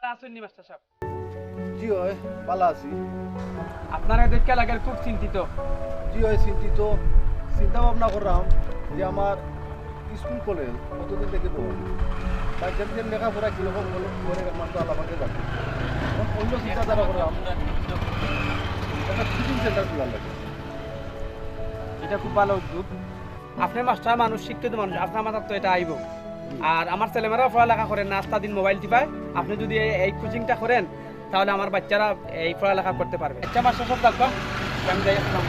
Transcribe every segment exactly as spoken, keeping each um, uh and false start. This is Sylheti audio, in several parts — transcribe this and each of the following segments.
তা আছইন নি মাস্টার সাব? জি অয়, ভালা আছি। আপনারে দেখিয়া লাগের খুব চিন্তিত। জি অয়, চিন্তিত। চিন্তা ভাবনা করলাম যে আমার স্কুল কলেজ কতদিন থাকি বন্ধ। তাই যেন তেন লেখাপড়া কিরকম করে, করে একমাত্র আল্লাহ পাকে জানে। এখন অইন্য চিন্তাধারা করলাম, একটা কোচিং সেন্টার খোলার লাগি। ইটা খুব ভালা উদ্যোগ। আপনে মাস্টার মানুষ, শিক্ষিত মানুষ, আপনার মাথাত তো ইটা আইবো। আর আমার ছেলেমেয়েরাও পড়ালেখা করের না, আস্তা দিন মোবাইল টিপায়। আপনে যুদি এই, এই কোচিংটা করেন, তাহলে আমার বাচ্চারা এই পড়ালেখা করতে পারবে। আচ্ছা মাস্টার সাব, থাকবা, আমি যাই এখন।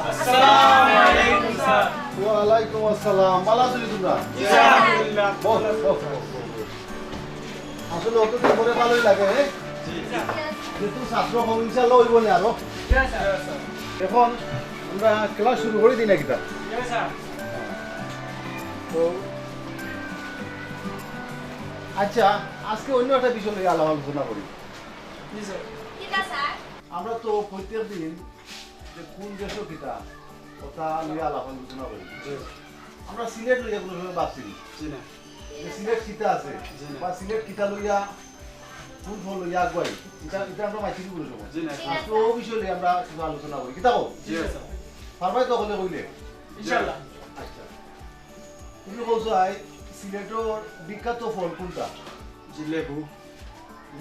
আসসালামু আলাইকুম স্যার। ওয়ালাইকুম আসসালাম। ভালা আছো নি তুমরা? জি, আলহামদুলিল্লাহ। বও, বও, বও, বও, বও। আসলে অতদিন পরে ভালাউ লাগে, হ্যাঁ? জি। যেহেতু ছাত্র কম, ইনশাআল্লাহ অইবো নে আরো। জি, স্যার। এখন আমরা ক্লাস শুরু করি দিই না কিতা? জি, স্যার। তো আচ্ছা, আজকে অইন্য একটা বিষয় লইয়া আলাপ আলোচনা করি। জি, স্যার। কিতা, স্যার? আমরা তো প্রত্যেক দিন যে কোন দেশো কিতা, ওটা লইয়া আলাপ আলোচনা করি। জি। আমরা সিলেট লইয়া কোনো সময় ভাবছি নি। জি না। যে সিলেট কিতা আছে, জি না। বা সিলেট কিতা লইয়া, কোন ফল লইয়া আগুয়াই, ইটা, ইটা আমরা মাইতি কোনো সময়। জি না। জি না, আজকে স্যার। ও বিষয় লইয়া আমরা কিছু আলোচনা করি। কিতা কও? জি, স্যার। পারবায় তো হকলে কইলে? ইনশাআল্লাহ। আচ্ছা। তুমি কও চাই, সিলেটর বিখ্যাত ফল কোনটা? জি, লেবু।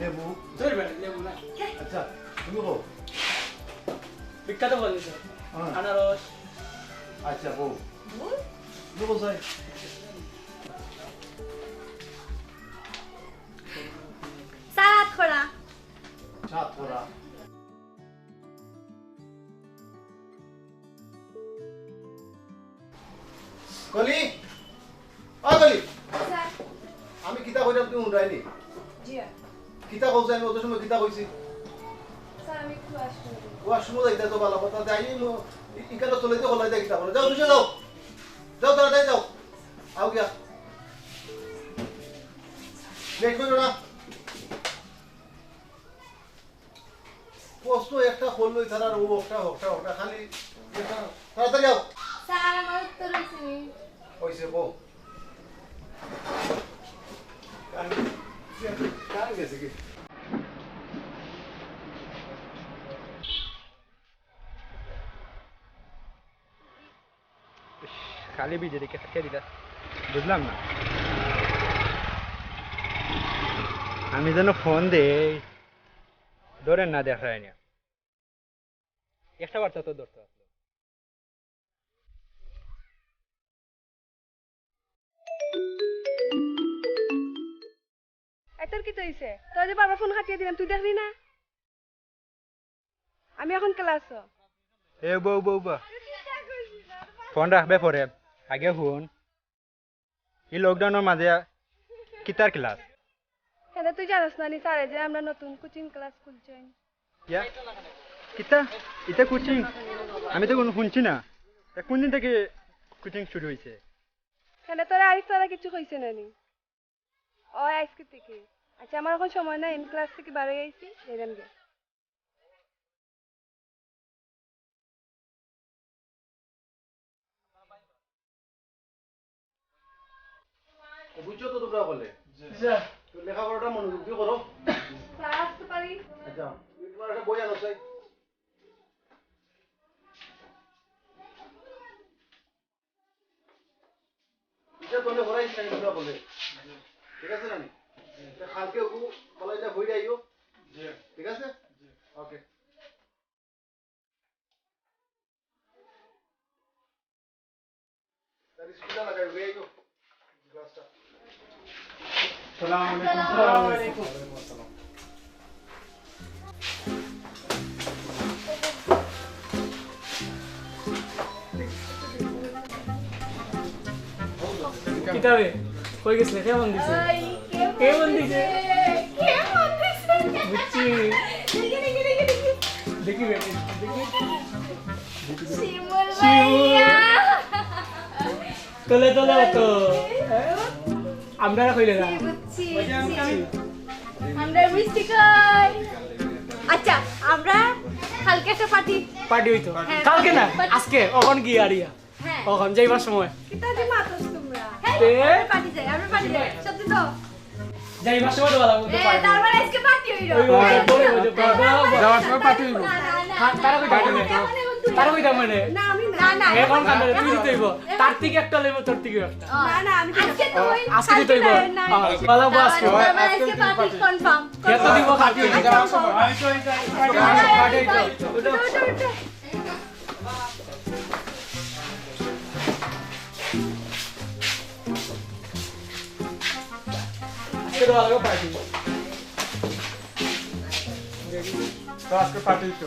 লেবু। ধরবে না, লেবু না। আচ্ছা, তুমি কও। বিখ্যাত ফল, স্যার। হ্যাঁ। আনারস। আচ্ছা, কও। তুমি কও চাই। সাতকরা। সাতকরা। কলি, ও কলি। স্যার। আমি কিতা কইরাম তুমি হুনরায় নি? জি। কিতা কইছি আমি অত সময় কিতা কইছি? স্যার, আমি একটু ওয়াশরুমে যাই। ওয়াশরুমে যাইতা তো ভালা কথা, যাই নি, ই-, ইখানো চলে তো হলাই দেয় কিতা বলে। যাও, তুমি যাও। যাও, তাড়াতাড়ি যাও। আও গিয়া। লেট করিও না। প্রশ্ন একটা করলই তারা, ও একটা, একটা, একটা, খালি একটা, তাড়াতাড়ি আও। স্যার, আমার উত্তর অইছে নি? অইছে, কও। কার, কার গেছে কি? ইস, খালি বিজেডিকে কাটিয়ে দিলা, বুঝলাম না। আমি যেন ফোন দেই, ধরের না, দেখায় না। একটা বার্তা তো ধরতো আসলো। এই তোর কিতা অইছে? তোর যে বারবার ফোন কাটিয়ে দিলাম, তুই দেখলি না? আমি এখন ক্লাসো। এ বউ, বউ, বউ। ফোন রাখবে পরে, আগে হুন। ই লকডাউনর মাঝে কিতার ক্লাস? হ্যাঁ, তুই জানোস না নি স্যারে যে আমরা নতুন কোচিং ক্লাস খুলছইন? ইয়া? কিতা? ইতা কোচিং? আমি তো কোনো হুনছি না। তা কোন দিন থাকি কোচিং শুরু অইছে? হ্যাঁ, তোরা আরিফ তারা কিছু কইছে না নি? ও আজকে থাকি। আচ্ছা, আমার এখন সময় নাই, আমি ক্লাস থাকি বার অই আইছি, যাইরাম গিয়া। বুঝছো তো তোমরা বলে? জি। স্যার। তো লেখাপড়াটা মনোযোগ দিয়ে করো। স্যার, আসতে পারি? আচ্ছা, তুমি তোমার একটা বই আনো চাই। এটা তোমরা পড়াই না, তোমরা বলে। ঠিক আছে না নি? তা কালকে ওগু বলাই যা হই যাইও। জি। ঠিক আছে? জি। ওকে। আসসালামু আলাইকুম। কিতাবে কই গেছিলে? কে ফোন দিছে? কে ফোন দিছে? বুঝছি। দেখি, দেখি, দেখি। শিমুল শিমুল। ভাইয়া। তোলে, তোলে তো। আমরা কইলে না। বুঝছি, বুঝছি। আমরা মিষ্টি কই? আচ্ছা, আমরা কালকে একটা পার্টি। পার্টি হইতো। হ্যাঁ, কালকে না, পার্টি। আজকে, অখন গিয়া আরিয়া। হ্যাঁ। অখন যাইবার সময়। কিতা যে মাতস তোমরা? হ্যাঁ, তে? আমরা পার্টি যাই, আমরা পার্টি যাই। সত্যি তো? যাইবার সময় তো ভালো মতো এ, পার্টি। তার মানে আজকে পার্টি হইল। ওই, ওই, ওই, ওই, ওই, ওই, ওই, ওই, ওই। যাওয়ার সময় পার্টি হইব। না, না, না। তারা কইতা মানে? না, না, না। তারা কইতা মানে? না, আমি না। না, না, না। এখন কান্দে না, তুই দিতে হইব। তার থেকে একটা লইব, তোর থেকে একটা। না, না, আমি আজকে তুই, আজকে দিতে হইব। কালকে না, না। হ্যাঁ, ভালো বস। তার মানে আজকে পার্টি কনফার্ম। এত দিব পার্টি হইব। যাওয়ার সময়। পার্টি হইব। উঠো, উঠো, উঠো। আজকে তো আলাদা পার্টি। তো আজকে পার্টি তো।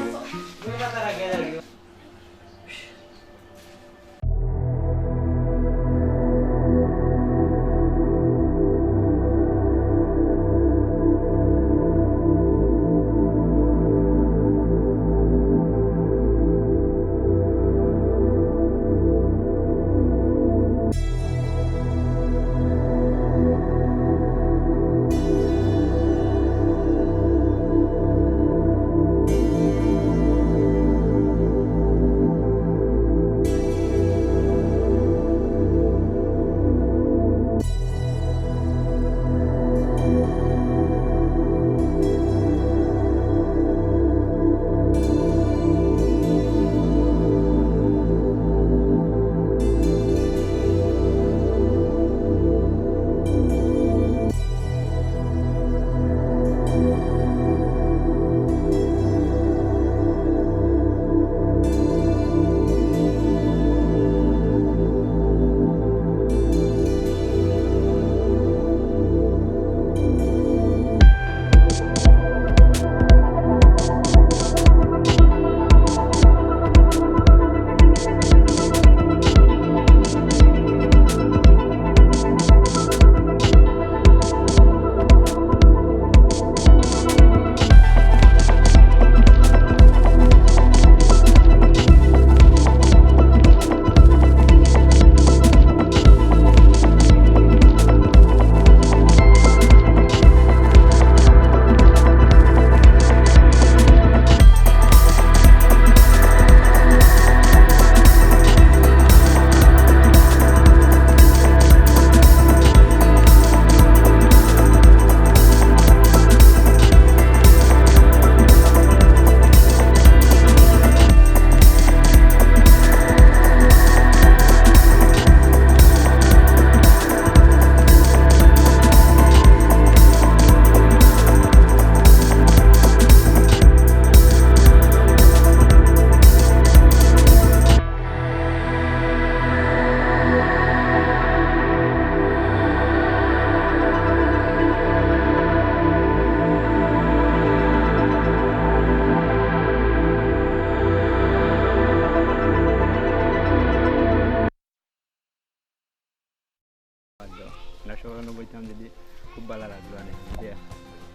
আমরা সবাই বলতাম যদি খুব ভালো লাগলো, অনেক যে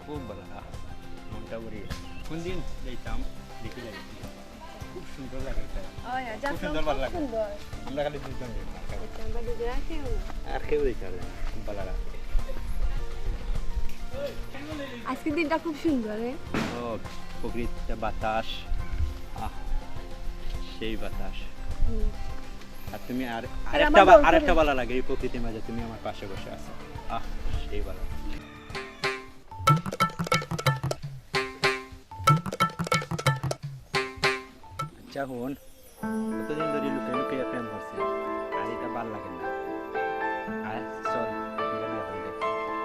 খুব ভালো, আহ, মনটা ভরিয়ে। কোন দিন যাইতাম, দেখি যাই। খুব সুন্দর লাগে এটা। ও, হ্যাঁ, খুব জাফলং সুন্দর, খুব ভালো লাগে। সুন্দর। আমরা খালি দুজন যাই। আচ্ছা, আমরা দুজন আর কেউ না? আর কেউ যাইতে পারবে না। খুব ভালো লাগে। আজকের দিনটা খুব সুন্দর, এ? ও, প্রকৃতিতে বাতাস। আহ, সেই বাতাস। হুম। আর তুমি আর, আর আরেকটা আমার বা-, girlfriend। আরেকটা ভালো লাগে এই প্রকৃতির মাঝে, তুমি আমার পাশে বসে আছো। আহ, সেই ভালো। আচ্ছা, হুন, কতদিন ধরে লুকিয়ে লুকিয়ে প্রেম করছি, আর এটা ভালো লাগে না। আর চল, আমরা বিয়ে করে দেই।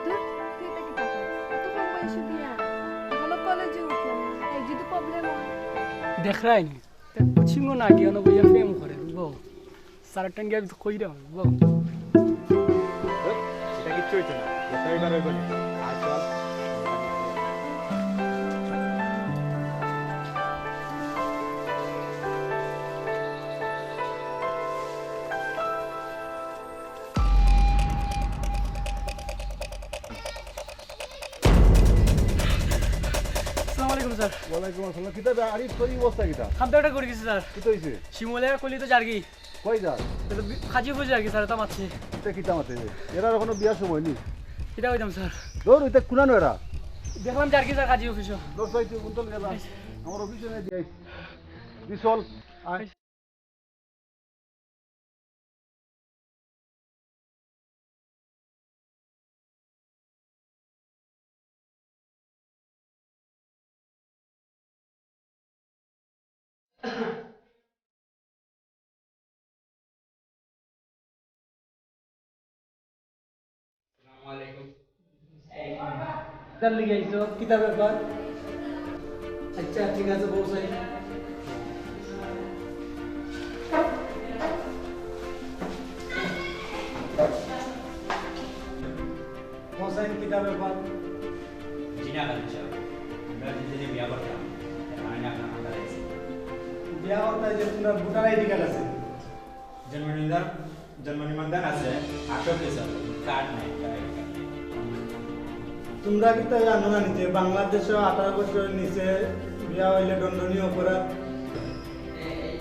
ধুর, তুই এটা কি কথা? এত কম বয়সে বিয়া? এখনো কলেজে উঠলাম না, এই যদি problem হয়। দেখরায়নি, তে কোচিংও না গিয়া অনো বইয়া প্রেম করে, বুঝবো? স্যার টান গিয়া কইরা, বুঝবো? হইতো না, এটাই বার হইব না। আর চল। আসসালামু আলাইকুম স্যার। ওয়ালাইকুম আসসালাম। কিতা বে আরিফ, তোর এই অবস্থা কিতা? খাদ্য একটা করে গেছি স্যার। কিতা হইছে? শিমুলে আর কলি তো জার্গি। কই যার? এটা তো বি-, কাজী অফিসে জার্গি স্যার, এটা মারছে। এটা কিতা মাতে? এরা এখনো বিয়ার সময় নি। কিতা কইতাম স্যার? ধর, এটা কুনানো এরা। দেখলাম জার্গি স্যার কাজী অফিসে। ধর, ভাই, তুই কোন তলে গেলা? আমার অফিসে নিয়ে দিয়ে আইস। তুই চল, আয়। আসসালামু আলাইকুম। কিতার লাগি আইছো? কিতা ব্যাপার? আচ্ছা, ঠিক আছে, বউ সাহেব। বউ সাহেব, কিতা ব্যাপার? জি না, কাজী সাহেব। আমরা দুজনে বিয়া করতাম। এর মানে আপনার নামটা লেখছি। বিয়া করতে যে তোমরা ভোটার আইডি কার্ড আছে? জন্ম নিবন্ধন, জন্ম নিবন্ধন আছে, আসল কিছু কার্ড নাই, কার্ড নাই। তোমরা কিতা জানো না যে বাংলাদেশে আঠারো বছরের নিচে বিয়া হইলে দণ্ডনীয় অপরাধ?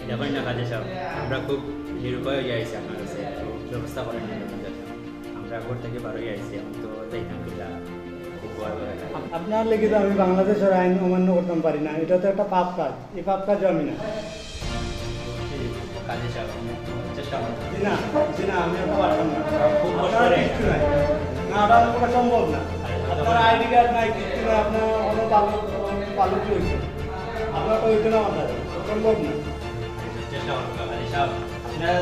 দেখইন না কাজী সাহেব, আমরা খুব নিরুপায় হইয়া আইছি আপনার কাছে, একটু ব্যবস্থা করেন না আমাদের। আমরা ঘর থেকে বার হইয়া আইছি, এখন তো যাইতাম কিতা, খুব ভয় ভয় লাগে। আপ-, আপনার লাগি তো আমি বাংলাদেশের আইন অমান্য করতাম পারি না, এটা তো একটা পাপ কাজ, এই পাপ কাজ আমি না। কাজী সাহেব, চেষ্টা করুন। জি না, জি না, আমি আর পারতাম না। খুব কষ্ট আপনার করে। কিচ্ছু নাই। না, ওটা আমার পক্ষে সম্ভব না। আপনার আইডি কার্ড নাই, কিচ্ছু নাই, আপনার অন্য বালক, বালক কি হইছে? আপনার তো হইতো না, আমার দ্বারা সম্ভব না। চেষ্টা করুন, কাজী সাহেব। আপনার,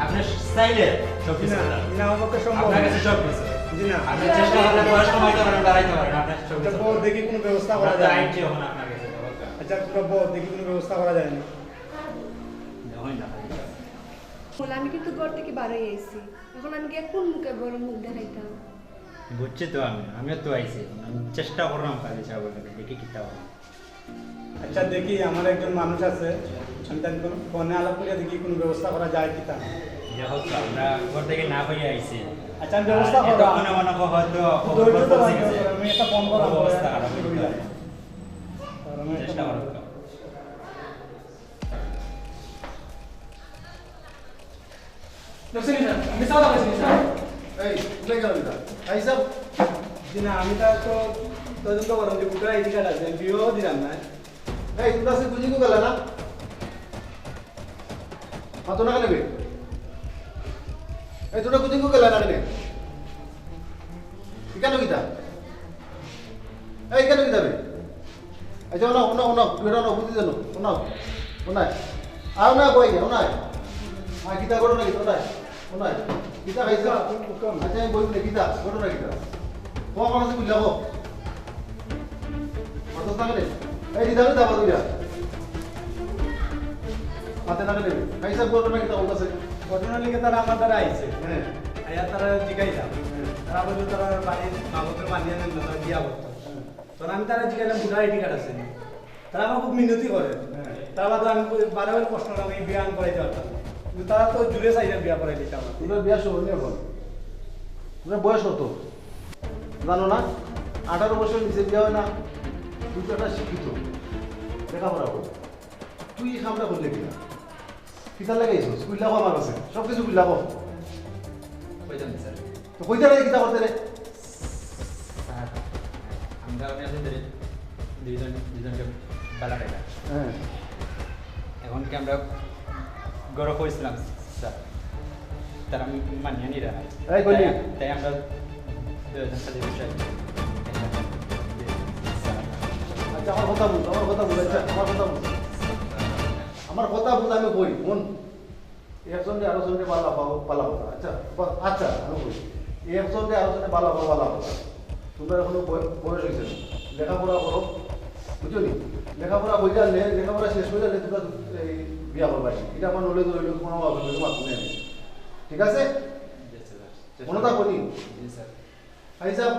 আপনার চাইলে সব জি কিছু না, করা। জি না, আমার পক্ষে সম্ভব আপনার না। কাছে সব কিছু। জি না। আপনি চেষ্টা করলে বয়স কমাইতে পারেন, বাড়াইতে পারেন, আপনার সব আচ্ছা, কিছু। বউ দেখি কোনো ব্যবস্থা করা আমরা তো যায়। আইনটি এখন আপনার কাছে, দরকার। আচ্ছা, তোমরা বউ দেখি কোনো ব্যবস্থা করা যায়নি। দেখুন না, কাজী সাহেব। বলে, আমি কিন্তু ঘর থেকে বারোই আইছি, এখন আমি গিয়া কোন মুখে বড় মুখ দেখাইতাম? বুঝছি তো আমি, আমিও তো আইছি, আমি চেষ্টা করলাম কাজী সাহেব, দেখি কিতা হয়। আচ্ছা, দেখি, আমার একজন মানুষ আছে, আমি তার ফোন-, ফোনে আলাপ করিয়া দেখি কোনো ব্যবস্থা করা যায় কিতা। দেখো তো, আমরা ঘর থেকে না হইয়া আইছি। আচ্ছা, আমি ব্যবস্থা আর করবো। এতক্ষণে মনে হয় হয়তো ধৈর্য খবর ধরো, পৌঁছে গেছে। আমি একটা ফোন করাম, অবস্থা খারাপ হয়ে গেল। চেষ্টা করো। দেখছেন স্যার, আমি মিছা কথা কইছি স্যার। এই, কোথায় গেল এটা? এই স্যার। জি না, আমি তো তো তদন্ত করলাম যে ভোটার আইডি কার্ড আছে, আমি বিবাহ দিলাম না। এই, তোমরা আজকে কোচিং গেলে না? মাতো না কেনে বে? এই, তোমরা কোচিং গেলে না কেনে? ইখানো কিতা? এই, ইখানো কিতা বে? আচ্ছা, ওনা, ওনা, ওনা, বেটা ওনা, বুদ্ধি দেন, ওনা, ওনা। আও না, বই, ওনা। আ, কিতা ঘটনা কিতা, ওনা, ওনা। কিতা খাইছো? আচ্ছা, আমি বই বলে, কিতা ঘটনা কিতা? কো, কো, আছে বুঝলা, কো। মাতস না কেনে? এই, দিদা, দিদা, বাদ দিয়া। মাতে না কেনে? খাইছো ঘটনা কিতা, ওর কাছে? ঘটনা লিখে তারা আমার দ্বারা আইছে। হ্যাঁ। আইয়া তারা জিগাইলাম। হ্যাঁ। তারা বললো তারা বাড়ির বাবুকে মানিয়ে নেন না, তারা বিয়া করতো। তখন আমি তারা জিজ্ঞাসা করলাম, "ভোটার আইডি কার্ড আছে নি?" তারা আমার খুব মিনতি করে। হ্যাঁ। তারা বাদে আমি কই, বারে বারে প্রশ্ন করে, আমি বিয়া আমি করাইতে পারতাম না। কিন্তু তারা তো জুড়ে চাই না বিয়া করাই দিতে আমার। তোমরা বিয়া শুরু নিয়ে এখন। তোমরা বয়স কত? জানো না? আঠারো বছর নিচে বিয়া হয় না। তুই তো একটা শিক্ষিত। লেখাপড়া কর। তুই এই কামটা করলে কিনা? কিতা লাগাইছস? খুইলা ক আমার কাছে। সব কিছু খুইলা ক। কইতাম না, স্যার। তো কইতে রে, কিতা করতে রে? স্যার, আমরা, আমি আসলে দুইজন, দুইজনকে বালা টাকা। হ্যাঁ। এখন কি আমরা গরো কইছিলাম, স্যার? তারা মানিয়া নিরা। এই কইলি? তাই, তাই আমরা দুইজন খালি বিষয়। স্যার। আচ্ছা, আমার কথা বুঝ, আমার কথা বুঝ, আচ্ছা, আমার কথা বুঝ। আমার কথা বুঝ, আমি কই, হুন। একজনরে আরোজনরে বালা পাও, বালা কথা। আচ্ছা, বা-, আচ্ছা, আমি কই। একজনরে আরোজনরে বালা পাও, বালা কথা। তোমরা এখনো বয়-, বয়স হইছে না। লেখাপড়া করো, বুঝছো নি? লেখাপড়া হই জানলে, লেখাপড়া শেষ হই জানলে তোমরা এই বিয়া করবা। এটা আমার knowledge হইলো, তোমার বাবা হইলো, তোমার তুমি আমি। ঠিক আছে? জি, স্যার। মনে থাকো নি? জি, স্যার। ভাই সাহেব,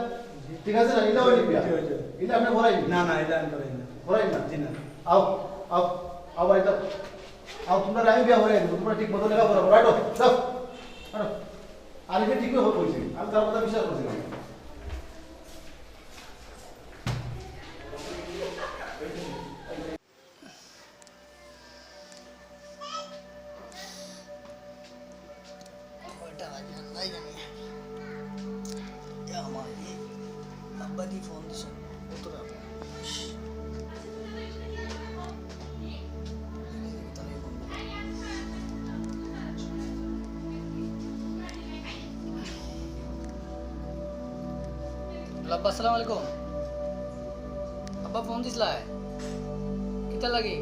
ঠিক আছে না? ইলা অইলে বিয়া। জি, জি। ইলা আপনে করাইন? না, না, ইলা আমি করাই না। করাইন না? জি না। আও, আও, আও বাড়িত আও। আও, তুমরারে আমি বিয়া করাই দিমু। তুমরা ঠিক মতো লেখাপড়া করো। আটো, যাও। আটো। আরিফে ঠিকই কইছে। আমি তার কথা বিশ্বাস করছি না। কয়টা বাজে? আল্লাহ জানে। এ আমার, এই আব্বা দি ফোন দিছে। কত রাত? হ্যালো, আব্বা, আসসালামু আলাইকুম। আব্বা ফোন দিছলা? কিতা লাগি?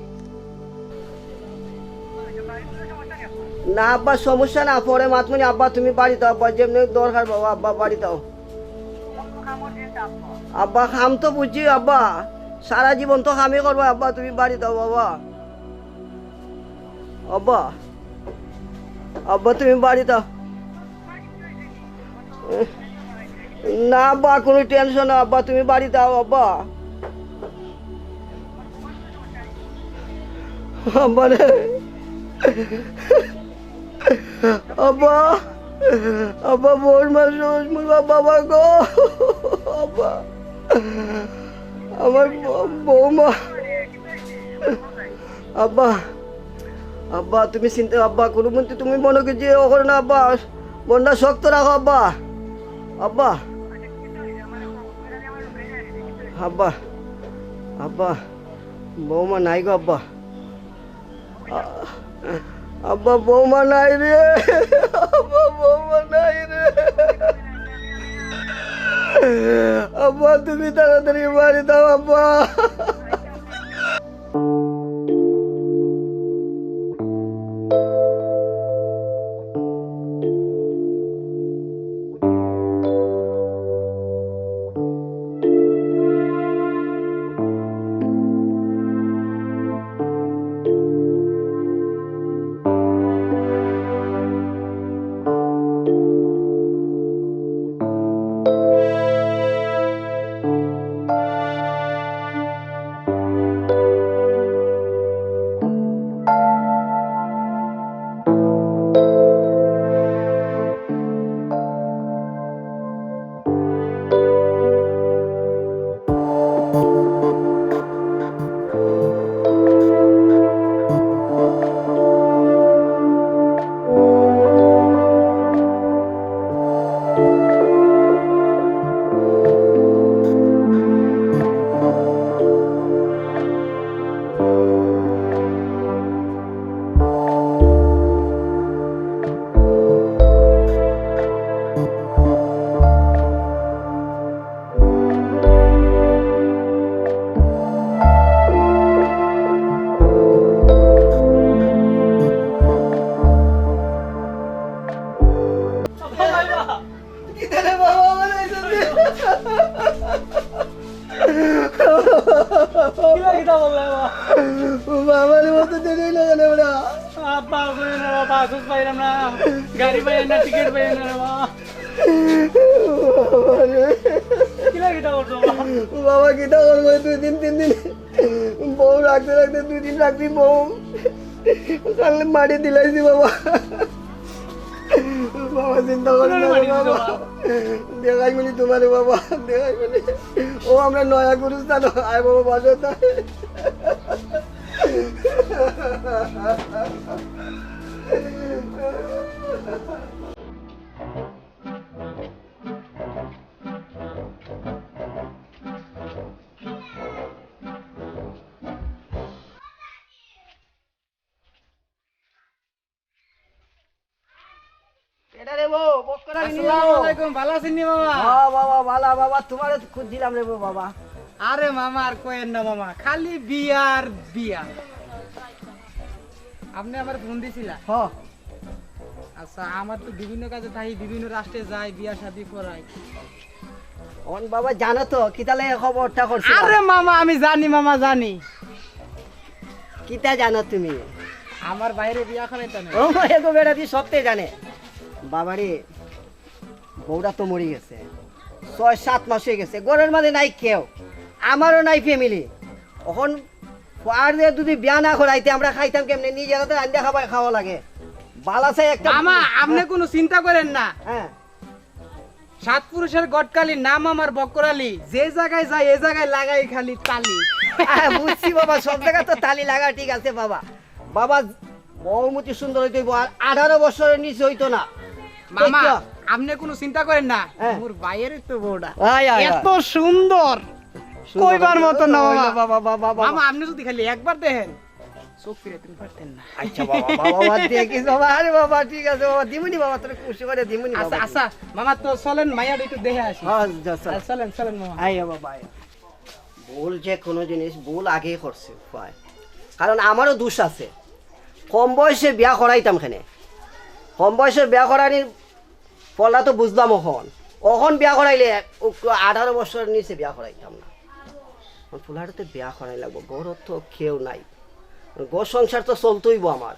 না আব্বা, সমস্যা না, পরে মাতমুনি। আব্বা, তুমি বাড়িত আও আব্বা, যেমনে দরকার বাবা, আব্বা, বাড়িত আও। আব্বা, কাম তো বুঝছি আব্বা, সারা জীবন তো কামই করবা আব্বা, তুমি বাড়িত আও বাবা। আব্বা, আব্বা, তুমি বাড়িত আও। না আব্বা, কোনো টেনশন না আব্বা, তুমি বাড়িত আও আব্বা। আব্বা রে, আব্বা, আব্বা, বউর মা, শ্বশুর, বাবা গো, আব্বা, আমার ব-, বৌমা। আব্বা, আব্বা, তুমি চিন্তা, আব্বা, কোনো মন্ত্রী তুমি মনে করছি ও করে না, আব্বা। মনটা শক্ত রাখো, আব্বা। আব্বা। আব্বা। আব্বা। বৌমা নাই গো, আব্বা। আ-, আব্বা, বৌমা নাই রে। আব্বা, বৌমা নাই রে। আব্বা, তুমি তাড়াতাড়ি বাড়িত আও, আব্বা। কিতা, কিতা করলে বাবা? বাবা রে, অত দেরি অইলো কেনে ওরা? আব্বা, কই না বাবা, বাস পাইলাম না, গাড়ি পাইলাম না, টিকিট পাইলাম না বাবা। বাবা রে। কিলা কিতা করছো বাবা? বাবা, কিতা করবো? দুই দিন, তিন দিন বউ রাখতে রাখতে দুই দিন রাখতে বউ কাল মারি দিলাইছি বাবা। বাবা, চিন্তা করো না রে বাবা। দেখাই বলি তোমারে বাবা, দেখাই বলি। ও আমরা নয়া গুরুস্থান, আয় বাবা, বাসা তাই। এটা রে বউ, বক্করা বিনি আসসালামু আলাইকুম, ভালা আছইন নি মামা? হ্যাঁ বাবা, ভালা বাবা, তোমারে খুঁজছিলাম রে বউ বাবা। আরে মামা, আর কইয়েন না মামা, খালি বিয়া আর বিয়া। আপনে আমারে ফোন দিছিলা? হ। আচ্ছা, আমার তো বিভিন্ন কাজে থাকি, বিভিন্ন রাষ্ট্রে যাই, বিয়া শাদি করাই। অন বাবা জানো তো, কিতালে খবরটা করছিলা? আরে মামা, আমি জানি মামা, জানি। কিতা জানো তুমি? আমার ভাইরে বিয়া করাইতা না। ও, এগো বেটা, তুই সবটাই জানে। বাবারে, বউটা তো মরি গেছে। ছয় সাত মাস অই গেছে, ঘরর মাঝে নাই কেউ, আমারও নাই ফ্যামিলি। অখন ফুয়ার যে যদি বিয়া না করাইতে আমরা খাইতাম কেমনে? নিজের হাতে রান্ধিয়া খাবার খাওয়া লাগে। বালা চাই একটা। মামা, আপনে কুনু চিন্তা করেন না। হ্যাঁ। সাত পুরুষের গটকালি, নাম আমার বক্কর আলী। যে জাগায় যাই, এ জাগায় লাগাই খালি তালি। আহ, বুঝছি বাবা, সব জাগাত তো তালি লাগা, ঠিক আছে বাবা। বাবা, বউমতি সুন্দর অইতে অইবো, আর আঠারো বছরের নিচে অইতো না। মামা, দেখো। আপনে কুনু চিন্তা করেন না। হ্যাঁ। মোর ভাইয়ের তো বউটা আয়, আয়, আয়। এত সুন্দর, সুন্দর কইবার মতো না, বাবা। বাবা, বাবা, বাবা। মামা, আপনে যদি খালি একবার দেখেন, চোখ ফিরাইতে পারতেন না। আচ্ছা বাবা, বাবা, বাবা, দেখিস বাবা, আরে বাবা, ঠিক আছে বাবা, দিমুনি বাবা, তোরে খুশি করে দিমুনি আচ্ছা, বাবা। আচ্ছা, মামা, তো চলেন, মাইয়াটা একটু দেখে আসি। হ্যাঁ, যা, চল। আচ্ছা, চলেন, চলেন, মামা। আয় বাবা, আয়। ভুল যে কোনো জিনিস, ভুল আগেই করছে, হয়। কারণ আমারও দোষ আছে। কম বয়সে বিয়া করাইতাম কেনে? কম বয়সে বিয়া করানির ফলটা তো বুঝলাম অখন। অখন বিয়া করাইলে এক, উক্ত আঠারো বছরের নিচে বিয়া করাইতাম না। অখন ফুলারে তো বিয়া করাই লাগবো, ঘরো তো কেউ নাই। ঘর সংসার তো চলতে অইবো আমার।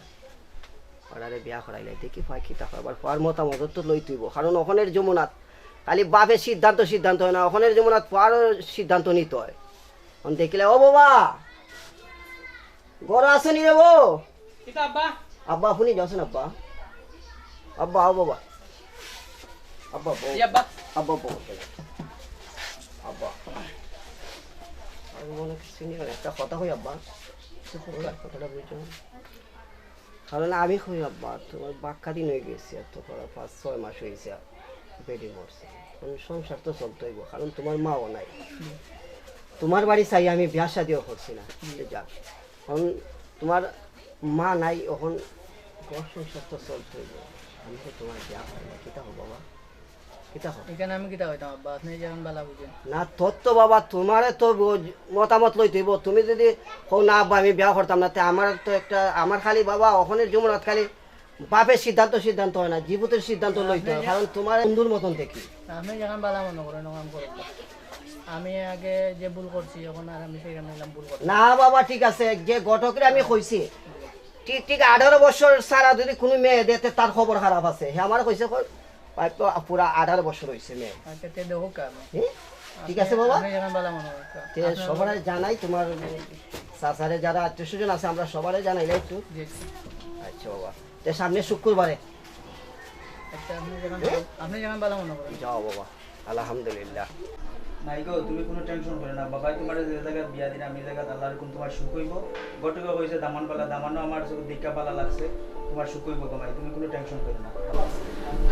ওরারে বিয়া করাইলে দেখি ফুয়ায় কিতা কয়, আবার ফুয়ার মতামত তো লইতে অইবো, কারণ অখনের জমানাত খালি বাপের সিদ্ধান্ত, সিদ্ধান্ত অয় না, অখনের জমানাত ফুয়ারও সিদ্ধান্ত নিতে অয়। অখন দেখিলে, ও বাবা, ঘরো আছো নি রে বউ? কিতা আব্বা? আব্বা, আপনি যাচ্ছেন আব্বা? আব্বা, আও বাবা। আব্বা, বউ। জি আব্বা। আব্বা, বউ। আব্বা। আমি মনে করছি নি, একটা কথা কই আব্বা। চুপ করো, কথাটা বুঝছো না? কারণ আমি কই আব্বা, তোমার বাক্কা দিন অই গেছে, এত করা পাঁচ ছয় মাস অইছে, বেটি মরছে। এখন সংসার তো চলতে অইবো, কারণ তোমার মাও নাই। তোমার বাড়ি চাই আমি বিয়া শাদিও করছি না, হুম। যাক। এখন তোমার মা নাই, এখন ঘর সংসার তো চলতে অইবো। আমি তো তোমার বিয়া হয় না, কিতা হবো বাবা? কিতা হবো? এখানে আমি কিতা হইতাম আব্বা? আপনি যেমন বালা বুঝেন। না, তোর তো বাবা, তোমারে তো ব-, মতামত লইতে অইবো। তুমি যদি কও, "না আব্বা, আমি বিয়া করতাম না," তে আমার তো একটা, আমার খালি বাবা, অখনের জমানাত খালি বাপের সিদ্ধান্ত, সিদ্ধান্ত অয় না, জীবনের সিদ্ধান্ত লইতে অয়, আপনি যে কারণ তোমার বন্ধুর মতন দেখি। আপনি যেখান বালা মনে করেন, ওখান করুন। আমি আগে যে ভুল করছি, এখন আর আমি সেখানে নিলাম ভুল করছি। না বাবা, ঠিক আছে, যে ঘটকরে আমি কইছি, ঠিক, ঠিক আঠারো বছর ছাড়া যদি কোনো মেয়ে দেয়, তে তার খবর খারাপ আছে। হে আমারে কইছে, কই, ভাই, তো পুরা আঠারো বছর অইছে মেয়ে। আচ্ছা, তে দেখো কার? হুম? ঠিক আছে বাবা? আপনি যেখান বালা মনে করেন। তে আপনার সবারে জানাই, তোমার চাচারে যারা আত্মীয় স্বজন আছে, আমরা সবারে জানাই, তাই তো? জি। আচ্ছা বাবা, তে সামনে শুক্রবারে। আচ্ছা, আপনি যেখান, হুম? আপনি যেখান বালা মনে করেন। যাও বাবা, আলহামদুলিল্লাহ। মাই গো, তুমি কোনো টেনশন করো না, বাবায় তোমারে যে জাগাত বিয়া দিন, আমি জাগাত আল্লাহর হুকুম তোমার সুখ অইবো। ঘটকে কইছে দামান বালা, দামানও আমার চোখ দেখা বালা লাগছে, তোমার সুখ অইবো গো মাই, তুমি কোনো টেনশন করো না।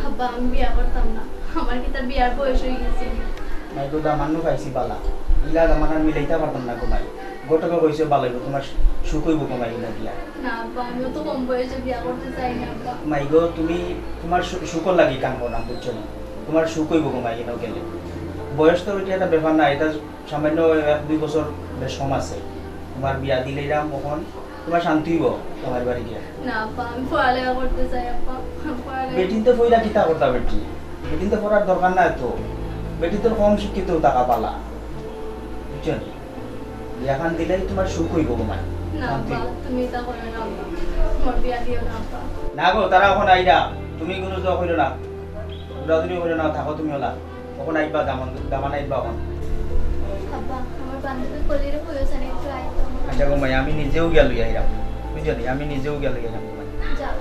আব্বা, আমি বিয়া করতাম না, আমার কিতা বিয়ার বয়স অই গেছে? মাই গো, দামানও পাইছি বালা, ইলা দামান আর মিলাইতা পারতাম না গো মাই। ঘটকে কইছে বালা অইবো, তোমার সুখ অইবো গো মাই, ইলা দিয়া। না আব্বা, আমিও তো কম বয়সে বিয়া করতে চাই না আব্বা। মাই গো, তুমি তোমার সু-, সুখর লাগি কাম করলাম, বুঝছো নি? তোমার সুখ অইবো গো মাই, ইনো গেলে। বয়স তো ইটা একটা ব্যাপার না, ইটা সামান্য এক দুই বছর বেশ কম আছে। তোমার বিয়া দিলাইরাম, অখন তোমার শান্তি অইবো তোমার বাড়ি গিয়া। না আব্বা, আমি পড়ালেখা করতে চাই আব্বা, আমি পড়ালেখা বেটিন্তে পড়া কিতা করতা বেটি? বেটিন্তে পড়ার দরকার না তো। বেটিন্তে কম শিক্ষিত থাকা বালা, বুঝছো নি? বিয়াখান দিলেই তোমার সুখ অইবো গো মাই। না শান্তি আব্বা, অইবো। তুমি ইতা করো না আব্বা, আমার বিয়া দিও না আব্বা। না গো, তারা অখন আইরা, তুমি কোনো জোর করিও না, দৌড়াদৌড়ি করিও না, থাকো তুমি অলা। অখন আইবা, দামান, দামান আইবা অখন। আব্বা, আমার বান্ধবী কলিরে কইও জানি একটু আইতো আমার। আচ্ছা গো মাই, আমি নিজেউ গিয়া লই আইরাম, বুঝছো নি? আমি নিজেউ গিয়া লই আইরাম গো মাই। যাও।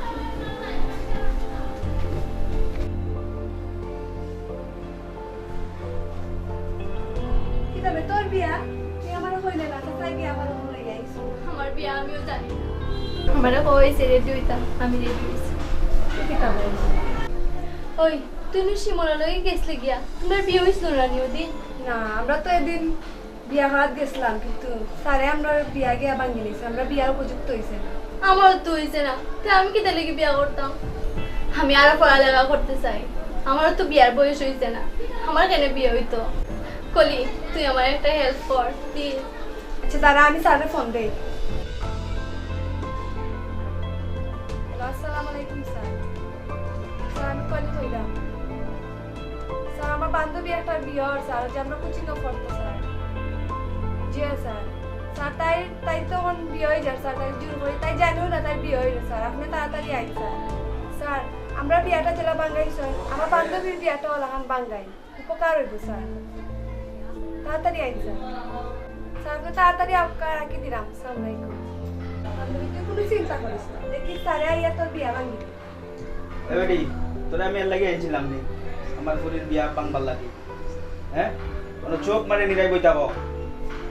কিতা বে, তোর বিয়া? তুই আমারে কইলে না, তো তাই বিয়া আমারে বলে আইস। আমার বিয়া আমিও জানি না। আমারে কইছে রেডি অইতাম, আমি রেডি অইছি। তুই কিতা বলস? ওই, তুই নু শিমুলর লগে গেছলি গিয়া, তোমরা বিয়া অইছিল না নি ওদিন? না, আমরা তো এদিন বিয়া খাওয়াত গেছিলাম, কিন্তু স্যারে আমরার বিয়া গিয়া ভাঙ্গি নিছে, আমরা বিয়ার উপযুক্ত অইছে না। আমারও তো অইছে না, তে আমি কিতা লাগি বিয়া করতাম? আমি আরো পড়ালেখা করতে চাই, আমারও তো বিয়ার বয়স অইছে না, আমার কেনে বিয়া অইতো? কলি, তুই আমার একটা হেল্প কর প্লিজ। আচ্ছা দাঁড়া, আমি স্যাররে ফোন দেই। হ্যালো, আসসালামু আলাইকুম স্যার। স্যার, আমি কলি কইলাম। স্যার, আমার বান্ধবী একটা বিয়া অর স্যার, যে আমরা কোচিংয়ে পড়তো স্যার। জি স্যার। স্যার, তাই, তাই তো অখন বিয়া অই যার স্যার, তাই জোর করি, তাই জানিও না তাই বিয়া অইলো স্যার, আপনি তাড়াতাড়ি আইন স্যার। স্যার, আমরা বিয়াটা যেলা ভাঙ্গাইছইন, আমার বান্ধবীর বিয়াটা অলাখান ভাঙ্গাইন। উপকার অইবো, স্যার। তাড়াতাড়ি আইন, স্যার। স্যার, আপনে তাড়াতাড়ি আউক্কা, রাখি দিলাম। আসসালামু আলাইকুম। বান্ধবী, তুই কুনু চিন্তা করিস না। দেখি, স্যারে আইয়া তোর বিয়া ভাঙ্গি দিবো। এ বেটি, তোরে আমি এরলাগি আনছিলাম নি, আমার ফুরির বিয়া ভাঙবার লাগি। হ্যাঁ, কুনু চোখ মারি নিরাই বই থাকো।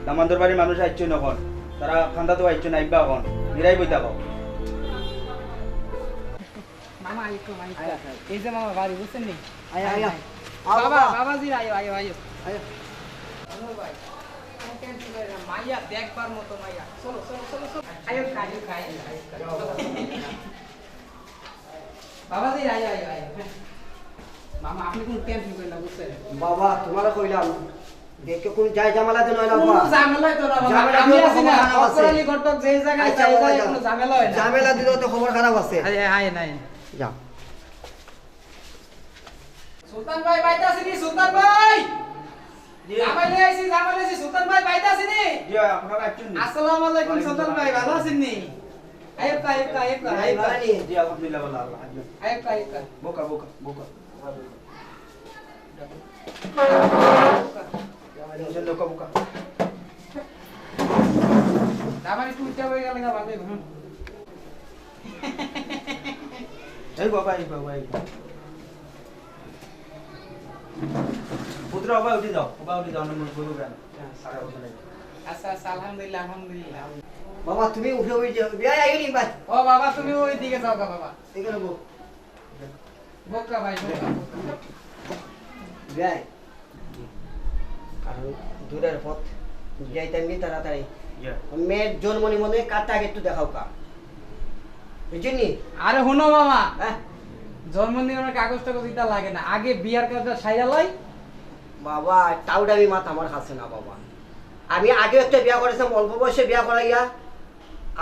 দামান্দর বাড়ির মানুষ আইছইন অখন, তারা কান্দাত আইছইন, আইবা অখন, নিরাই বই থাকো। মামা, আইকো, আইকো। আয়, আয়, আয়। এই যে মামা বাড়ি, বুঝছইন নি? আয়, আয়, আয়। আয়, আয়। আও, বাবা, বাবা। বাবাজি, আয়ো, আয়ো, আয়ো। আয়। মামা ভাই, কোনো টেনশন করিও না, মাইয়া দেখবার মতো মাইয়া। চলো, চলো, চলো, চলো। আয়ো, আয়ো, আয়ো, আয়ো। বাবাজি, আয়ো, আয়ো, আয়ো। মামা, আপনে কোনো টেনশন করেন না, বুঝছইন? বাবা, তুমারে কইলাম, দেখো, কুনু যায় ঝামেলা দিও না, কোনো বাবা। ঝামেলা অইতো না, বাবা। ঝামেলা আমি দিলে তো আছি খবর না, খারাপ আছে। অপরাধী ঘটক যে জায়গায় আচ্ছা, যাই, বাবা, যাই, যাও। কোনো ঝামেলা অয় না। ঝামেলা দিলে তো খবর খারাপ আছে। আয়, আয়, আয়, নাই। যাও। সুলতান ভাই, বাড়িত আছইন নি, সুলতান ভাই? জি। জামাই লই আইছি, জামাই লই আইছি, সুলতান ভাই, বাড়িত আছইন নি? জি, আপনারা একটু নি। আসসালামু আলাইকুম, ওয়ালাইকুম সুলতান ভাই, আসসালাম। ভালা আছইন নি? আইক্কা, আইক্কা, আইক্কা, আইক্কা। জি, আলহামদুলিল্লাহ, ভালা, আলহামদুলিল্লাহ। আইক্কা, আইক্কা। বউক্কা, বউক্কা, বউক্কা। বউক্কা। বউক্কা, বউক্কা। দাম আর একটু উঁচা অই গেলে গা বাদে, হুম। এই বাবা, এই বাবা, এই বাবা। পুত্র, বাবা, উঠি যাও, বাবা, উঠি যাও, নম্বর বলবো কেন? আরে, ওখানে যাও। আচ্ছা, আচ্ছা, আলহামদুলিল্লাহ, আলহামদুলিল্লাহ। বাবা, তুমি উঠে ওই যে, বিয়াই আইনি ভাই। ও বাবা, তুমি ওই দিকে যাও গা বাবা। এখানে বউ। বউক্কা ভাই, বউক্কা, বউক্কা। বিয়াই। কারণ দূরের পথ, যাইতাম কি তাড়াতাড়ি। জি। মেয়ের জন্ম নিবন্ধনে কার্ডটা আগে একটু দেখাও কা। বুঝছইন নি? আরে হুনো মামা, হ্যাঁ? জন্ম নিবন্ধনের কাগজ টাগজ ইতা লাগে না, আগে বিয়ার কার্ডটা সাইরা লই। বাবা, টাউডামি মাত আমার কাছে না বাবা। আমি আগে একটা বিয়া করাইছিলাম, অল্প বয়সে বিয়া করাইয়া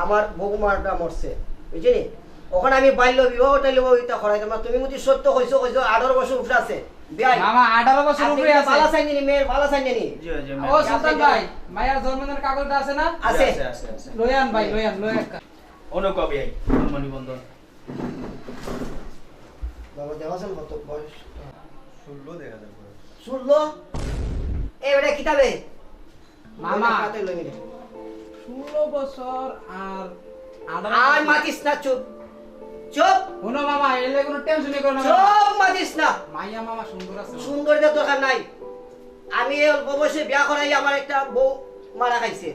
আমার বউ মাটা মরছে, বুঝছইন নি? অখন আমি বাল্য বিবাহ টাল্য বিবাহ ইতা করাইতাম না। তুমি যদি সত্য কইছো, কইছো, আঠারো বছর উপরে আছে, বিয়াই। মামা, আঠারো বছর আপনি উপরে কিন্তু আছে। ভালা চাইন নি, মেয়ের ভালা চাইন নি। জি, জি, ও, ম্যাম। সুলতান ভাই, মাইয়ার জন্মদিনের কাগজটা আছে না? আছে। জি, আছে, আছে, আছে। লই আন ভাই, লই আন, লই আন। অনুকবি আই, জন্ম নিবন্ধন। বাবা, দেখা যান কত বয়স? ষোলো দেখা যার বয়স। ষোলো? এ, ওটা কিতাবে? মামা। ওটা খাতে লই নি। ষোলো বছর আর আঠারো আর বছর। মাতিস না, চুপ। চুপ। হুনো মামা, এলে কোনো টেনশনই করো না মামা। চুপ, মাতিস না। মাইয়া মামা সুন্দর আছে মামা। সুন্দরীর দরকার নাই। আমি এই অল্প বয়সে বিয়া করাই আমার একটা বউ মারা খাইছে।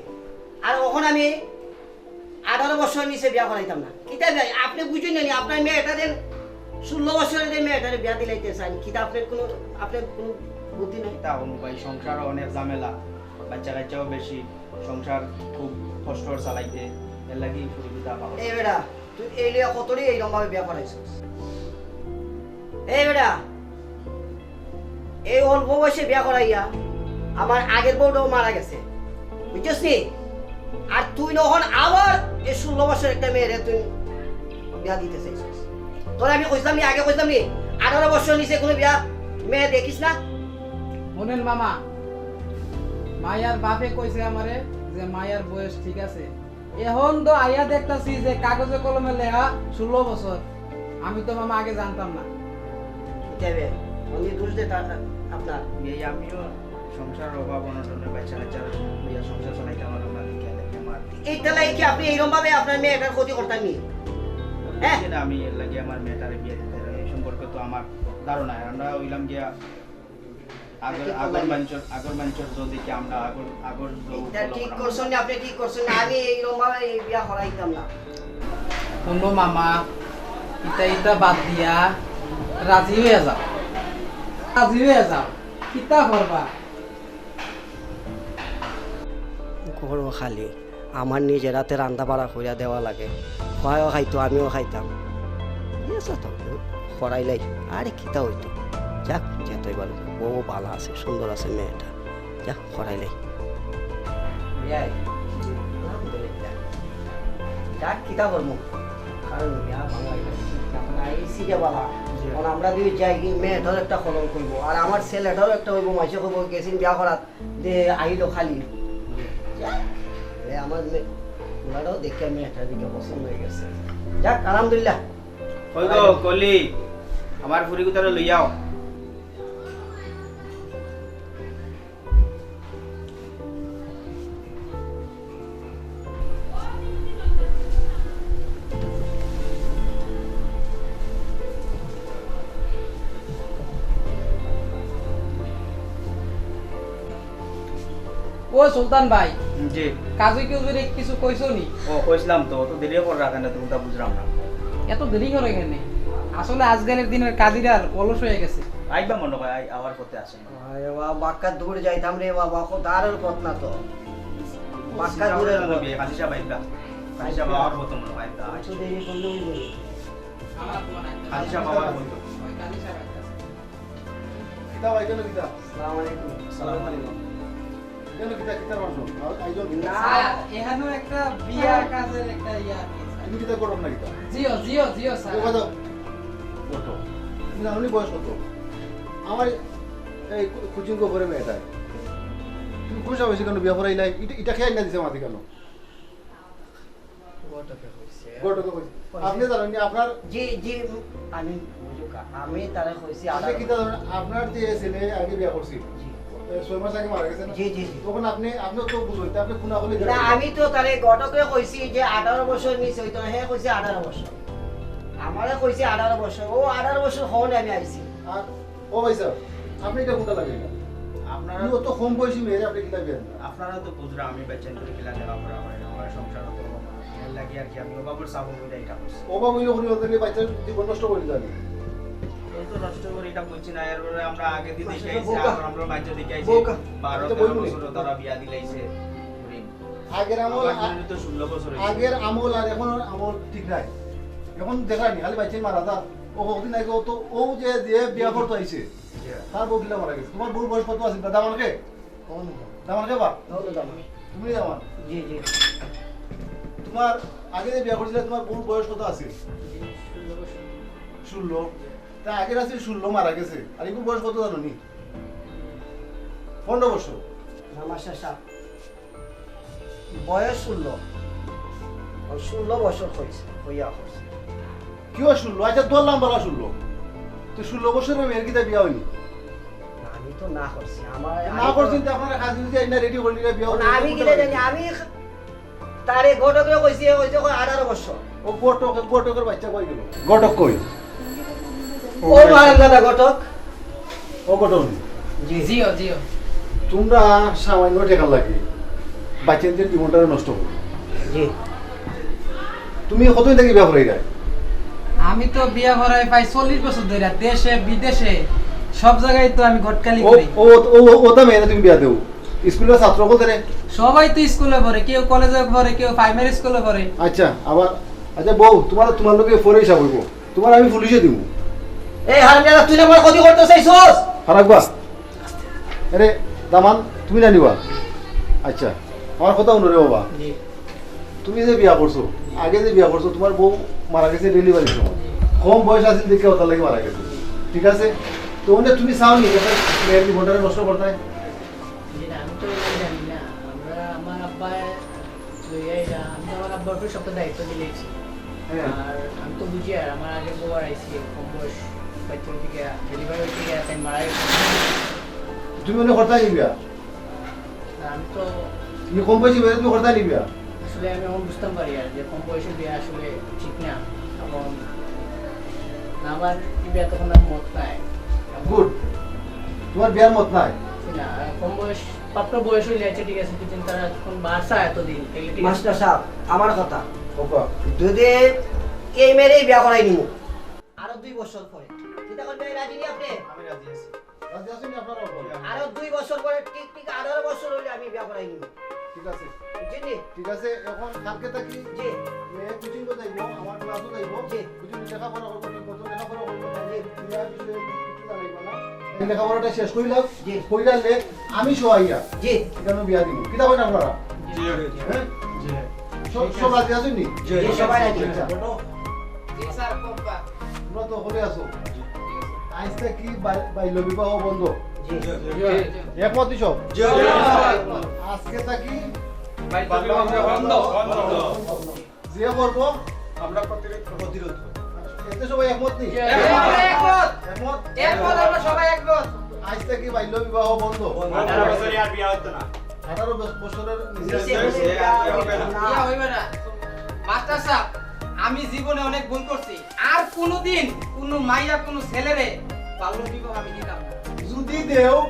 আর অখন আমি আঠারো বছর নিচে বিয়া করাইতাম না। কিতা ভাই, আপনে বুঝইন না নি, আপনার মেয়েটারে ষোলো বছরের মেয়েটারে বিয়া দিলাইতে চাইন। কিতা আপনার কোনো, আপনার কোনো বুদ্ধি নাই? কিতা কমু ভাই, সংসারও অনেক ঝামেলা, বাচ্চা কাচ্চাও বেশি, সংসার খুব কষ্টর চালাইতে, এর লাগি অসুবিধা পাওয়া। এই বেটা, তুই এই লইয়া কতরি এইরকম ভাবে বিয়া করাইছস? এই বেটা, এই অল্প বয়সে বিয়া করাইয়া আমার আগের বউটাও মারা গেছে, বুঝছস নি? আর তুই অখন আবার এই ষোলো বছর একটা মেয়েরে তুই বিয়া দিতে চাইছস। তোরে আমি কইছিলাম নি, আগে কইছিলাম নি, আঠারো বছর নিচে কোনো বিয়া মেয়ে দেখিস না। হুনেন মামা, মাইয়ার বাপে কইছে আমারে যে মাইয়ার বয়স ঠিক আছে, এখন তো আইয়া দেখতাছি যে কাগজে কলমে লেখা ষোলো বছর। আমি তো মামা আগে জানতাম না। কিতা বে? উনি দোষ দে তার, আপনার। এই আমিও সংসারর অভাব অনটনে বাচ্চা কাচ্চা লইয়া সংসার চালাইতাম আর আমার দিকে লেখে আমার। এইটা লাই কি আপনি এইরকম ভাবে আপনার মেয়েটার ক্ষতি করতেন নি? হ্যাঁ? বুঝছি না, আমি এর লাগি আমার মেয়েটারে বিয়া দিতে চাই। এই সম্পর্কে তো আমার ধারণা নাই। আমরা অইলাম গিয়া আগর, আগর মানষর, আগর মানষর যদি কি আমরা আগর, আগর যে এটা ঠিক করছইন না, আপনি ঠিক করছইন না। আমি এইরকম ভাবে এই বিয়া করাইতাম না। হুনো মামা, ইতা ইতা বাদ দিয়া রাজি অইয়া যাও, রাজি অইয়া যাও, কিতা করবা? ঘরও খালি। আমার নিজের হাতে রান্দা বাড়া কইরা দেওয়া লাগে। খোয়াও খাইতো, আমিও খাইতাম। ইয়েস তো, করাইলাই। আরে কিতা অইতো? যাক, যেতাই পারো। বউ ভালা আছে, সুন্দর আছে মেয়েটা। যাক, করাইলাই। বিয়াই, আলহামদুলিল্লাহ। যাক, কিতা করমু? কারণ বিয়া ভাঙ্গাই গেছে। এখন আইছি যে বালা। জি। এখন আমরা যদি যাই কি, মেয়েটারও একটা কলঙ্ক অইবো। আর আমার ছেলেটারও একটা অইবো, মাইনষে কইবো, গেছিন বিয়া করাত। দে, আইলো খালি। এ, আমার মে-, ওনারাও দেখে মেয়েটার দিকে পছন্দ অই গেছে। যাক, আলহামদুলিল্লাহ। কই গো, কলি? আমার ফুরিগুতারে লইয়াও। ও সুলতান ভাই, জি। কাজী কুজুরে কিছু কইছো নি? ও, কইছিলাম তো, অত দেরি করে রাখে না, তুমি তা বুঝলাম না। এত দেরি করে কেনে? আসলে আজকালের দিনের কাজীরা অলস হয়ে গেছে। আইবা মনে হয়, আই-, আওয়ার পথে আছে। আরে বাবা, বাক্কা দূর যাইতাম রে বাবা, খুব দারুণ পথ না তো। বাক্কা দূরের পথ। কাজী সাহেব আইবা। কাজী সাহেব আওয়ার পথে মনে হয় আইবা। কিছু দেরি করলে ওই বলে। কাজী সাহেব আওয়ার পথে। কিতা ভাই, কেন কিতা? আসসালামু আলাইকুম। আসসালামু আলাইকুম। কেন কিতা, কিতা মানছো? আ-, আইজন কিতা? না। স্যার, এখানেও একটা বিয়া কাজের একটা ইয়া আর কি, স্যার। তুমি কিতা করো না কিতা? জিও, জিও, জিও, স্যার। ও বাজাও। বসো। তুমি জানো নি বয়স কত? আমার এই কো-, কোচিং কো করে মেয়েটায়। তুমি কোন সময় সেখানে বিয়া করাইলাই? এটা, এটা খেয়াল না দিছে মাঝে কেন? ঘটকে কইছে। ঘটকে কইছে। আপনি জানেন নি আপনার জি, জি, আমি বুঝুকা। আমি তারে কইছি আপনি আঠারো কিতা জানেন? আপনার যে ছেলে আগে বিয়া করছিল, জি। এ, ছয় মাস আগে মারা গেছে না? জি, জি, জি। তখন আপনি, আপনি তো বুঝলেন, তা আপনি খুনা হলে না, আমি তো তারে ঘটকে কইছি যে আঠারো বছর মিস হইতো না, হে কইছে আঠারো বছর। আমারে কইছে আঠারো বছর, ও আঠারো বছর হওয়ার আমি আইছি। আর ও ভাই সাহেব, আপনি এটা কোনটা লাগাইলেন? আপনারা আপনি অত কম বয়সী মেয়েরে আপনি কিতা বিয়া দিলেন? আপনারা তো বুঝরা আমি বাচ্চা করে কিলা লেখাপড়া করে না, আমার সংসার তো এর লাগি আর কি আমি অভাবর চাপও বুঝে এটা করছি। অভাব হইলে উনি ওদের বাচ্চার জীবন নষ্ট করে দিলেন। এই তো নষ্ট করে এটা বুঝছি না, এর পরে আমরা আগে দিন দেখে আইছি, বউকা। আবার আমরা বাচ্চা দেখে আইছি, বউকা। বারো আচ্ছা, তেরো বলুন। বছর তারা বিয়া দিলাইছে। আগের আমল আমার জন্য তো ষোলো বছর হয়েছে। আগের আমল আর এখন আমল ঠিক নাই। এখন দেখা নি খালি বাচ্চা মারা যা। ও কতদিন আগে ও তো ও যে যে বিয়া করতে আইছে, জি। তার বউ কিলা মারা গেছে। তোমার বউর বয়স কত আছে? দামান কে? কোন? দামান কে বা? কোন দামান? তুমি দামান। জি, জি। তোমার আগে যে বিয়া করছিলে তোমার বউর বয়স কত আছে? ষোলো। তা আগের আছে ষোলো মারা গেছে। আর এগুর বয়স কত জানো নি? পনেরো বছর। না, মাস্টার সাহেব, বয়স ষোলো। ও ষোলো বছর হয়েছে, হইয়া হয়েছে। কিও ষোলো? আচ্ছা, ধরলাম বালা ষোলো। তো ষোলো বছরের মেয়ের কিতা বিয়া হয়নি? আমি তো না করছি, আমার না করছেন তো আপনারা কাজ যদি আইনা রেডি করলি না বিয়া না, হইলে আমি করতে কিতা পারেন। জানি, আমি তারে ঘটকে কইছি, ওই যে কয় আঠারো বছর। ও ঘটক, ঘটকের বাচ্চা কই গেল? ঘটক কই? ও মারান দাদা ঘটক। ও ঘটক। জিও, জিও। তোমরা সামান্য টাকা লাগে বাচ্চাদের জীবনটা নষ্ট করো। জি। তুমি কতদিন থেকে বিয়া করাই যায়? আমি তো বিয়া করাই প্রায় চল্লিশ বছর ধরে, দেশে বিদেশে সব জায়গায় তো আমি ঘটকালি ও করি। ও ও ও- ওটা মেয়ে তুমি বিয়া দেও। স্কুলের ছাত্র কত রে? সবাই তো স্কুলে পড়ে, কেউ কলেজে পড়ে, কেউ প্রাইমারি স্কুলে পড়ে। আচ্ছা, আবার আচ্ছা বউ, তোমার তোমার লোকে পরে হিসাব হইব। তোমার আমি পুলিশে দিব। এই হারামজাদা, তুই আমার ক্ষতি করতে চাইছস? খারাপ গা। আরে দামান, তুমি না নিবা? আচ্ছা, আমার কথা শুনো রে বাবা। তুমি যে বিয়া করছো, আগে যে বিয়া করছো, তোমার বউ মারা গেছে ডেলিভারির সময়। কম বয়স আছিল দেখে ওটার লাগি মারা গেছে। ঠিক আছে? তো ওনে তুমি চাও নি একটা মেয়ের জীবনটা নষ্ট করতে? জি না, আমি তো এটা জানি না। আমরা, আমার আব্বায় লইয়া আইলা, আমি তো আমার আব্বার উপরে সবটা দায়িত্ব দিলাইছি। হ্যাঁ। আর আমি তো বুঝি, আর আমার আগে বউ আর আইছে, কম বয়স, বাচ্চা হইতে গিয়া, ডেলিভারি হইতে গিয়া, তাই মারা গেছে। তুমি মনে করতে নিবিয়া? না, আমি তো তুমি কম বয়সী মেয়ে তুমি করতে নিবিয়া? আসলে আমি এখন বুঝতাম পারি আর যে কম বয়সে বিয়া আসলে ঠিক না। এখন আমার এই বিয়া তখন আর মত নাই। গুড। তোমার বিয়ার মত নাই? না, আর কম বয়স, প্রাপ্ত বয়স হইলে আছে, ঠিক আছে, কিন্তু তারা এখন বাসা এতদিন, তাইলে ঠিক আছে। মাস্টার সাহেব, আমার কথা। ওপা। যদি এই মেয়েরেই বিয়া করাই নিমু। আরো দুই বছর পরে। চিন্তা করবে, রাজি নি আপনি? আমি রাজি আছি। রাজি আছেন নি আপনারা? আরো দুই বছর পরে ঠিক ঠিক আঠারো বছর হইলে আমি বিয়া করাই নিমু। ঠিক আছে। বুঝছেন নি? ঠিক আছে, এখন কালকে থাকি জি। মেয়ে কোচিং কো যাইব, আমার ক্লাসও যাইব। জি। বুঝলি, লেখাপড়া করবো, ঠিক মতো লেখাপড়া করবো। জি। বিয়ার বিষয়ে কিছু জানাইব না। এই লেখাপড়াটা শেষ করিলাম। জি। করিলালে আমি সবাইয়া জি। এখানে বিয়া দিব। কিতা কইন আপনারা? জি। হ্যাঁ? সব, সব রাজি আছেন নি? জি, সবাই রাজি। আচ্ছা। জি স্যার, কম্পা। তোমরা তো হলে আছো। আইজ থাকি বাল-, বাল্য বিবাহ বন্ধ। জি। একমত নি সব? আজকে থাকি যে করবো আমরা প্রতিরোধ করবো। এতে সবাই একমত নি? একমত। একমত? একমত, আমরা সবাই একমত। আইজ থাকি বাল্য বিবাহ বন্ধ। আঠারো বছরে আর বিয়া হতো না। আঠারো বছ- বছরের নিচে বিয়া হইবে না। মাস্টার সাহেব, আমি জীবনে অনেক ভুল করছি। আর কোনোদিন কোনো মাইয়া কোনো ছেলেরে বাল্য বিবাহ আমি দিতাম না। যদি দেও,